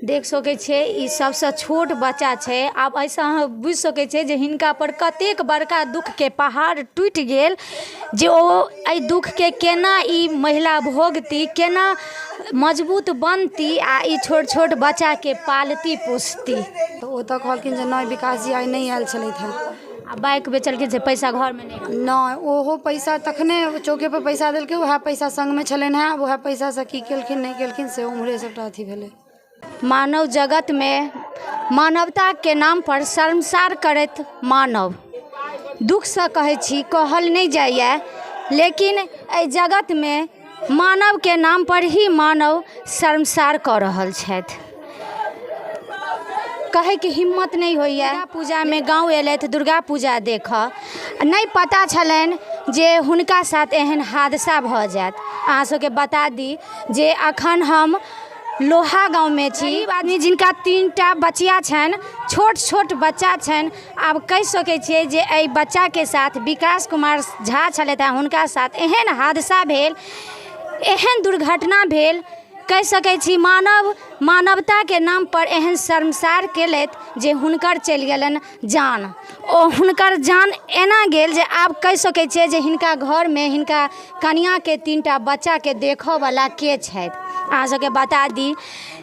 देख सकै छियै ई सबसँ छोट बच्चा छै। आब एहिसँ अहाँ बुझि सकै छियै जे हिनका पर कतेक बड़का दुःखके पहाड़ टूटि गेल, जे ओ एहि दुःखके केना ई महिला भोगती, केना मजबूत बनती आ ई छोट छोट बच्चाके पालती पोसती। तऽ ओतऽ कहलखिन जे नहि, विकास जी आइ नहि आयल छलथि हेँ। आ बाइक बेचलखिन से पैसा घरमे नहि? नहि, ओहो पैसा तखने चौकेपर पैसा देलकै, उएह पैसा सङ्गमे छलनि हेँ। उएह पैसासँ की केलखिन, नहि केलखिन, से उम्हरे सभटा अथी भेलै। मानव जगतमे मानवताके नामपर शर्मसार करैत मानव, दुःखसँ कहै छी, कहल नहि जाइए, लेकिन एहि जगतमे मानवके नामपर ही मानव शर्मसार कऽ रहल छथि। कहैके हिम्मत नहि होइए। पूजामे गाँव अयलथि दुर्गा पूजा देखऽ, नहि पता छलनि जे हुनका साथ एहन हादसा भऽ जायत। अहाँ सबके बता दी जे अखन हम लोहा गाँवमे छी। गरीब आदमी, जिनका 3टा बचिया छनि, छोट छोट बच्चा छनि। आब कहि सकै छियै जे एहि बच्चाके साथ, विकास कुमार झा छलथि हेँ, हुनका साथ एहन हादसा भेल, एहन दुर्घटना भेल। कहि सकै छी मानव मानवताके नामपर एहन शर्मसार केलथि जे हुनकर चलि गेलनि जान। ओ हुनकर जान एना गेल जे आब कहि सकै छियै जे हिनका घरमे हिनका कनिआँके 3टा बच्चाके देखऽवला के छथि। अहाँ सबके बता दी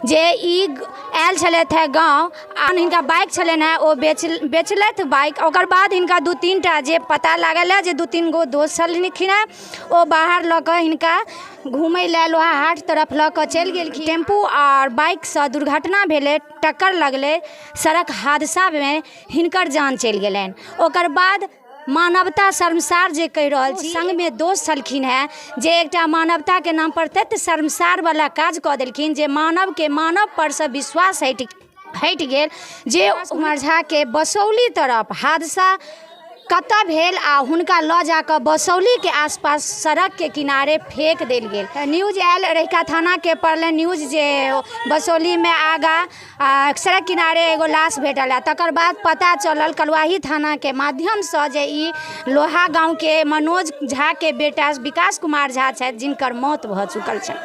जे ई आयल छलथि हेँ गाँव आ हिनका बाइक छलनि हेँ, ओ बेचलथि बाइक। ओकर बाद हिनका 2 3टा जे पता लागल हँ जे 2 3 गो दोस्त छलखिन हेँ, ओ बाहर लऽ कऽ हिनका घुमै लए लोहा हाट तरफ लऽ कऽ चलि गेलखिन। टेम्पू आओर बाइकसँ दुर्घटना भेलै, टक्कर लगलै, सड़क हादसामे हिनकर जान चलि गेलनि। ओकर बाद मानवता शर्मसार जे कहि रहल छी, सङ्गमे दोस्त छलखिन हेँ जे एकटा मानवताके नामपर तते शर्मसारवला काज कऽ देलखिन जे मानवके मानव परसँ विश्वास हटि हटि गेल। जे कुमार झाके बसौली तरफ हादसा कतऽ भेल आ हुनका लऽ जाकऽ बसौलीके आसपास सड़कके किनारे फेक देल गेल। न्यूज आयल, रहिका थानाके पड़लै न्यूज जे बसौलीमे आगाँ सड़क किनारे एगो लाश भेटल है। तकर बाद पता चलल कलुआही थानाके माध्यमसँ जे ई लोहा गाँवके मनोज झाके बेटा विकास कुमार झा छथि, जिनकर मौत भऽ चुकल छनि,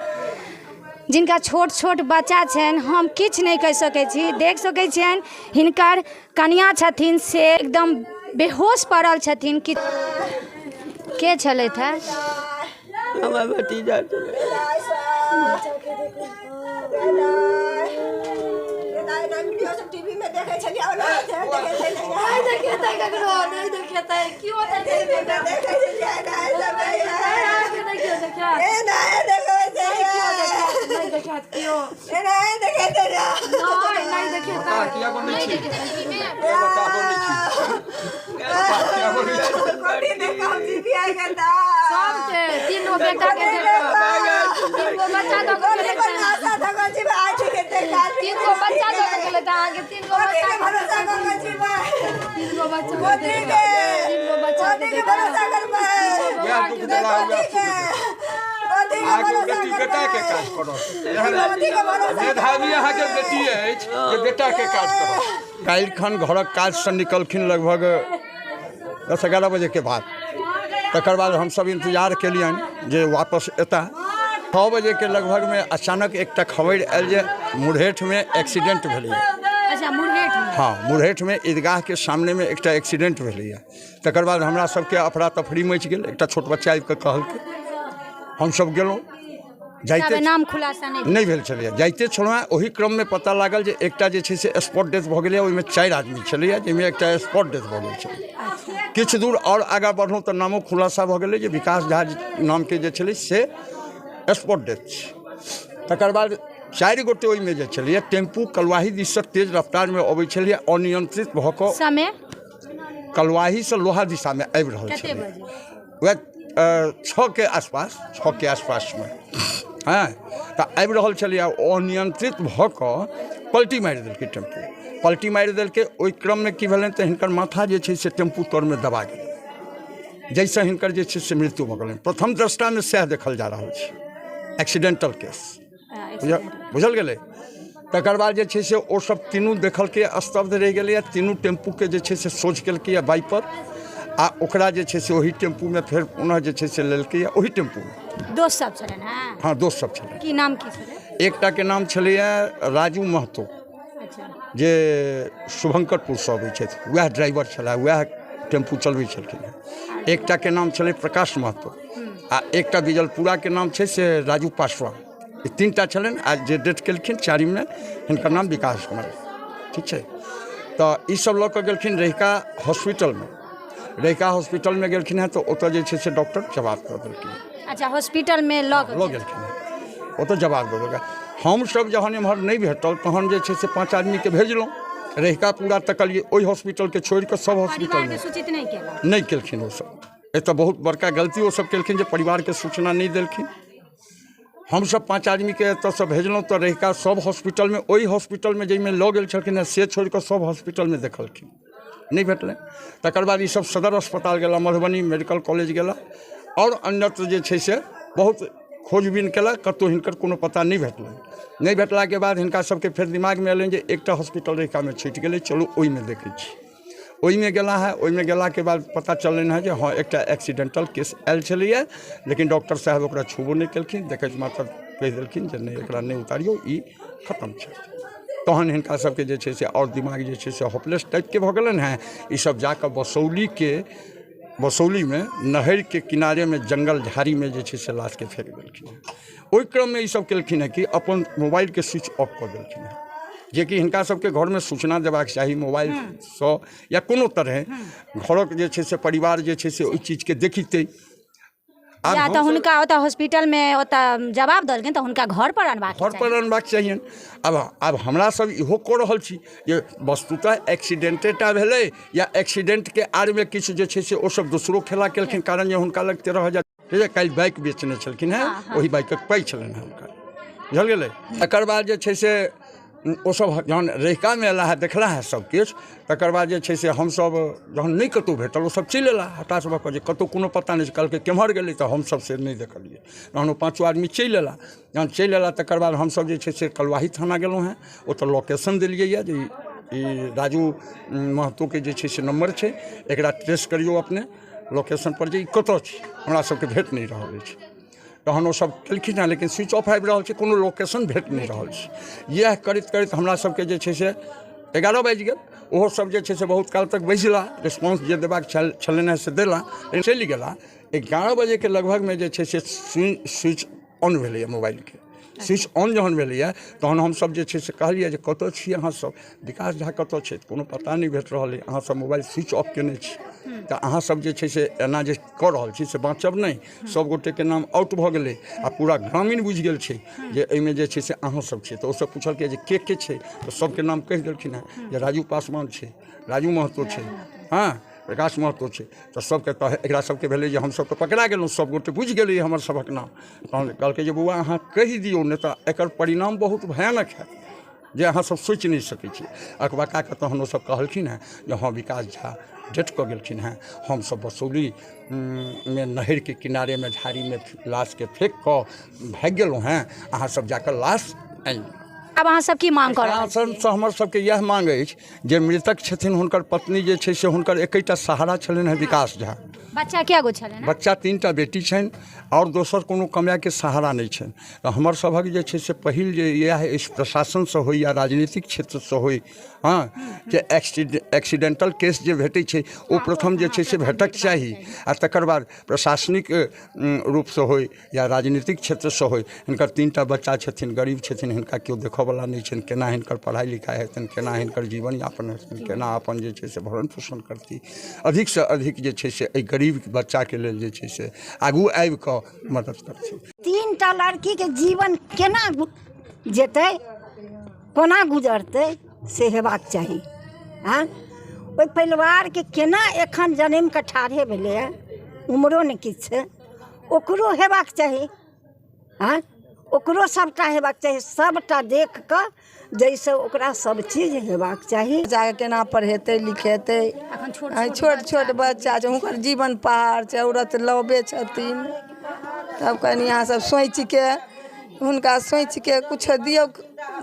जिनका छोट छोट बच्चा छनि। हम किछु नहि कहि सकै छी। देख सकै छियनि, हिनकर कनिआँ छथिन से एकदम बेहोश पड़ल छथिन। कि के छलथि हेँ? हमर भतीजा छलै। किया बनै छी? बता बनै छी? किया बनै छी? सबके, 3 गो बेटा के, 3 गो बच्चा दऽ के गेलै। 3 गो बच्चा दऽ के गेलै अहाँके, 3 गो बच्चा, 3 गो बच्चा, 3 गो बच्चा। वएह दुख देला, वएह सुख देला। अहाँके बेटी बेटाके काज करत। मेधावी अहाँके बेटी अछि जे बेटाके काज करत। काल्हिखन घरक काजसँ निकलखिन लगभग 10 11 बजेके बाद। तकर बाद हमसब इंतजार केलियनि जे वापस एता। 6 बजेके लगभगमे अचानक एकटा खबरि आयल जे मुरहेठमे एक्सीडेंट भेलैए। अच्छा, मुरहेठमे? हँ, मुरहेठमे ईदगाहके सामनेमे एकटा एक्सीडेंट भेलैए। तकर बाद हमरा सबके अफरा तफरी मचि गेल। एकटा छोट बच्चा आबिकऽ कहलकै, हमसब गेलहुँ। जाइते नाम खुलासा नहि भेल छलैए, जाइते छलहुँ हेँ, ओहि क्रममे पता लागल जे एकटा जे छै से स्पॉट डेथ भऽ गेलैए। ओहिमे 4 आदमी छलैए, जाहिमे एकटा स्पॉट डेथ भऽ गेल छलै। किछु दूर आओर आगाँ बढ़लहुँ तऽ नामो खुलासा भऽ गेलै जे विकास झा नामके जे छलै से स्पॉट डेथ छै। तकर बाद 4 गोटे ओहिमे जे छलैए, टेम्पू कलुआही दिससँ तेज रफ्तारमे अबै छलैए, अनियंत्रित भऽ कऽ समय कलुआहीसँ लोहा दिशामे आबि रहल छलै, वएह 6 के आसपास, 6 के आसपासमे। हँ, तऽ आबि रहल छलैए, अनियंत्रित भऽ कऽ पलटी मारि देलकै टेम्पू, पलटी मारि देलकै। ओहि क्रममे की भेलनि तऽ हिनकर माथा जे छै से टेम्पू तरमे दबा गेलै, जाहिसँ हिनकर जे छै से मृत्यु भऽ गेलनि। प्रथम दृष्टामे सएह देखल जा रहल छै, एक्सीडेंटल केस बुझल गेलै। तकर बाद जे छै से ओ सब तीनू देखलकै, स्तब्ध रहि गेलैए। तीनू टेम्पूके जे छै से सोझ केलकैए बाइकपर आ ओकरा जे छै से ओही टेम्पूमे फेर पुनः जे छै से लेलकैए, ओही टेम्पूमे। दोस्त सब छलनि हेँ? हँ, दोस्त सब छलनि। की नाम की छलै? एकटाके नाम छलैए राजू महतो, जे शुभंकरपुरसँ अबै छथि, वएह ड्राइवर छलाह, वएह टेम्पू चलबै छलखिन हेँ। एकटाके नाम छलै प्रकाश महतो आ एकटा बिजलपुराके नाम छै से राजू पासवान। ई 3टा छलनि। आ जे डेथ केलखिन चारिममे, हिनकर नाम विकास कुमार। ठीक छै, तऽ ईसब लऽ कऽ गेलखिन रहिका हॉस्पिटलमे। रहिका हॉस्पिटलमे गेलखिन हेँ तऽ ओतऽ जे छै से डॉक्टर जवाब दऽ देलखिन। अच्छा, हॉस्पिटलमे लऽ कऽ लऽ गेलखिन हेँ, ओतऽ जवाब दऽ देलकै। हमसब जहन एम्हर नहि भेटल तहन जे छै से 5 आदमीके भेजलहुँ रहिका। पूरा तकलियै, ओहि हॉस्पिटलके छोड़िकऽ सब हॉस्पिटलमे। सूचित नहि केलक? नहि केलखिन ओसब। एतऽ बहुत बड़का गलती ओसब केलखिन जे परिवारके सूचना नहि देलखिन। हमसब 5 आदमीके एतऽसँ भेजलहुँ तऽ रहिका सब हॉस्पिटलमे, ओहि हॉस्पिटलमे जाहिमे लऽ गेल छलखिन हेँ से छोड़िकऽ सब हॉस्पिटलमे देखलखिन, नहि भेटलै। तकर बाद ईसब सदर अस्पताल गेला, मधुबनी मेडिकल कॉलेज गेला आओर अन्यत्र जे छै से बहुत खोजबीन केलक, कतहु हिनकर कोनो पता नहि भेटलनि। नहि भेटलाके बाद हिनका सबके फेर दिमागमे एलनि जे एकटा हॉस्पिटल रहिकामे छुटि गेलै, चलू ओहिमे देखै छी। ओहिमे गेला है, ओहिमे गेलाके बाद पता चललनि हेँ जे हँ, एकटा एक्सीडेंटल केस आयल छलैए, लेकिन डॉक्टर साहेब ओकरा छुबो नहि केलखिन, देखैत मात्र कहि देलखिन जे नहि, एकरा नहि उतारियौ, ई खतम छै। तहन हिनका सबके जे छै से आओर दिमाग जे छै से होपलेस टाइपके भऽ गेलनि हेँ। ईसब जाकऽ बसौलीके बसौलीमे नहरिके किनारेमे जङ्गल झाड़ीमे जे छै से लाशके फेक देलखिन हेँ। ओहि क्रममे ईसब केलखिन हेँ कि अपन मोबाइलके स्विच ऑफ कऽ देलखिन हेँ, जेकि हिनका सबके घरमे सूचना देबाक चाही मोबाइलसँ या कोनो तरहे घरक जे छै से परिवार जे छै से ओहि चीजके देखितै। आब या तऽ हुनका ओतऽ हॉस्पिटलमे ओतऽ जवाब देलखिन तऽ हुनका घर पर अनबाक घर पर अनबाक चाहियनि। आब हमरा सब इहो कऽ रहल छी जे वस्तुतः एक्सीडेंटेटा भेलै या एक्सीडेंटके आड़मे किछु जे छै से ओसब दोसरो खेला केलखिन, कारण जे हुनका लग 13,000 काल्हि बाइक बेचने छलखिन हेँ, ओहि बाइकक पाइ छलनि हेँ हुनकर, बुझल गेलै। तकर बाद जे छै से ओसब जहन रहिकामे अयला हे, देखला हे सब किछु, तकर बाद जे छै से हमसब जहन नहि कतहु भेटल, ओसब चलि अयला हताश भऽ कऽ जे कतहु कोनो पता नहि छै। कहलकै केम्हर गेलै तऽ हमसब से नहि देखलियै। तहन ओ 5 आदमी चलि अयला। जहन चलि अयला तकर बाद हमसब जे छै से कलुआही थाना गेलहुँ हेँ, ओतऽ लोकेशन देलियै यऽ जे ई राजू महतोके जे छै से नम्बर छै, एकरा ट्रेस करियौ अपने लोकेशन पर जे ई कतऽ छै, हमरा सबके भेट नहि रहल अछि। तहन ओसब केलखिन हेँ, लेकिन स्विच ऑफ आबि रहल छै, कोनो लोकेशन भेट नहि रहल छै। इएह करैत करैत हमरा सबके जे छै से 11 बाजि गेल। ओहो सब जे छै से बहुत काल तक बैसला, रिस्पॉन्स जे देबाक छलनि हेँ से देला, लेकिन चलि गेला। 11 बजेके लगभगमे जे छै से स्विच ऑन भेलैए, मोबाइलके स्विच ऑन जहन भेलैए तहन हमसब जे छै से कहलियै जे कतऽ छी अहाँसब, विकास झा कतऽ छथि, कोनो पता नहि भेट रहल अइ, अहाँसब मोबाइल स्विच ऑफ केने छी, तऽ अहाँसब जे छै से एना जे कऽ रहल छी से बाँचब नहि। सब गोटेके नाम आउट भऽ गेलै आ पूरा ग्रामीण बुझि गेल छै जे एहिमे जे छै से अहाँसब छियै। तऽ ओसब पुछलकै जे के के छै, तऽ सबके नाम कहि देलखिन हेँ जे राजू पासवान छै, राजू महतो छै, हँ प्रकाश महतो छै। तऽ सबके तऽ एकरा सबके भेलै जे हमसब तऽ पकड़ा गेलहुँ, सब गोटे बुझि गेलै हमर सबक नाम। तहन कहलकै जे बौआ अहाँ कहि दियौ, नहि तऽ एकर परिणाम बहुत भयानक हैत जे अहाँ सब सोचि नहि सकै छी। अकबका कऽ तहन ओसब कहलखिन हेँ जे हँ, विकास झा डेथ कऽ गेलखिन हेँ, हमसब बसौली मे नहरिके किनारेमे झाड़ीमे लाशके फेक कऽ भागि गेलहुँ हेँ, अहाँ सब जाकऽ लाश आनि लिअ। आब अहाँ सब की मांग कऽ रहल छी? प्रशासनसँ हमर सबके इएह मांग अछि जे मृतक छथिन हुनकर पत्नी जे छै से हुनकर एकेटा सहारा छलनि हेँ विकास झा। बच्चा कए गो छलनि? बच्चा 3टा बेटी छनि आओर दोसर कोनो कमाइके सहारा नहि छनि। तऽ हमर सभक जे छै से पहिल जे इएह अछि प्रशासनसँ होइ या राजनीतिक क्षेत्रसँ होइ, हँ, जे एक्सीडेंटल केस जे भेटै छै ओ प्रथम जे छै से भेटक चाही आ तकर बाद प्रशासनिक रूपसँ होइ या राजनीतिक क्षेत्रसँ होइ। हिनकर 3टा बच्चा छथिन, गरीब छथिन, हिनका केओ देखऽवला नहि छनि, केना हिनकर पढ़ाइ लिखाइ हेतनि, केना हिनकर जीवन यापन हेतनि, केना अपन जे छै से भरण पोषण करती। अधिकसँ अधिक जे छै से एहि गरीब बच्चाके लेल जे छै से आगू आबि कऽ मदद करथिन। 3टा लड़कीके जीवन केना जेतै, कोना गुजरतै से हेबाक चाही। आँय, ओहि परिवारके केना एखन जनमि कऽ ठाढ़े भेलैए, उमरो नहि किछु छै, ओकरो हेबाक चाही। आँय, ओकरो सबटा हेबाक चाही, सबटा देख कऽ जाहिसँ ओकरा सब चीज हेबाक चाही। बच्चाके केना पढ़ेतै लिखेतै? छोट छोट बच्चा छै, हुनकर जीवन पहाड़ छै, औरत लबे छथिन। तब कनि अहाँ सब सोचिके हुनका सोचिके किछो दियौ,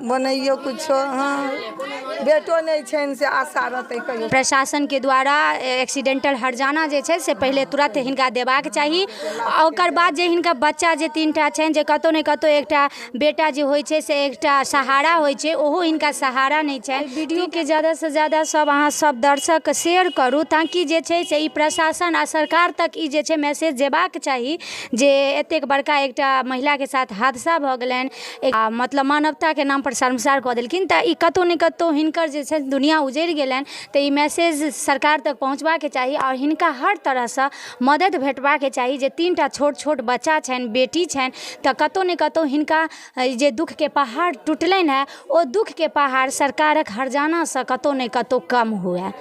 बनैयौ किछो। हँ। बेटो नहि छनि से आशा रहतै कहियो। प्रशासनके द्वारा एक्सीडेंटल हर्जाना जे छै से पहिले तुरन्त हिनका देबाक चाही, आ ओकर बाद जे हिनका बच्चा जे 3टा छनि, जे कतहु ने कतहु एकटा बेटा जे होइ छै से एकटा सहारा होइ छै, ओहो हिनका सहारा नहि छनि। वीडियोके ज्यादासँ ज्यादा सब अहाँ सब दर्शक शेयर करू, ताकि जे छै से ई प्रशासन आ सरकार तक ई जे छै मैसेज जेबाक चाही जे एतेक बड़का एकटा महिलाके साथ हादसा भऽ गेलनि आ मतलब मानवताके नामपर शर्मसार कऽ देलखिन, तऽ ई कतहु ने कतहु हिनकर जे छै दुनिया उजड़ि गेलनि। तऽ ई मैसेज सरकार तक पहुँचबाके चाही आओर हिनका हर तरहसँ मदति भेटबाके चाही। जे 3टा छोट छोट बच्चा छनि, बेटी छनि, तऽ कतहु ने कतहु हिनका जे दुःखके पहाड़ टुटलनि हेँ, ओ दुःखके पहाड़ सरकारक हर्जानासँ कतहु ने कतहु कम हुए।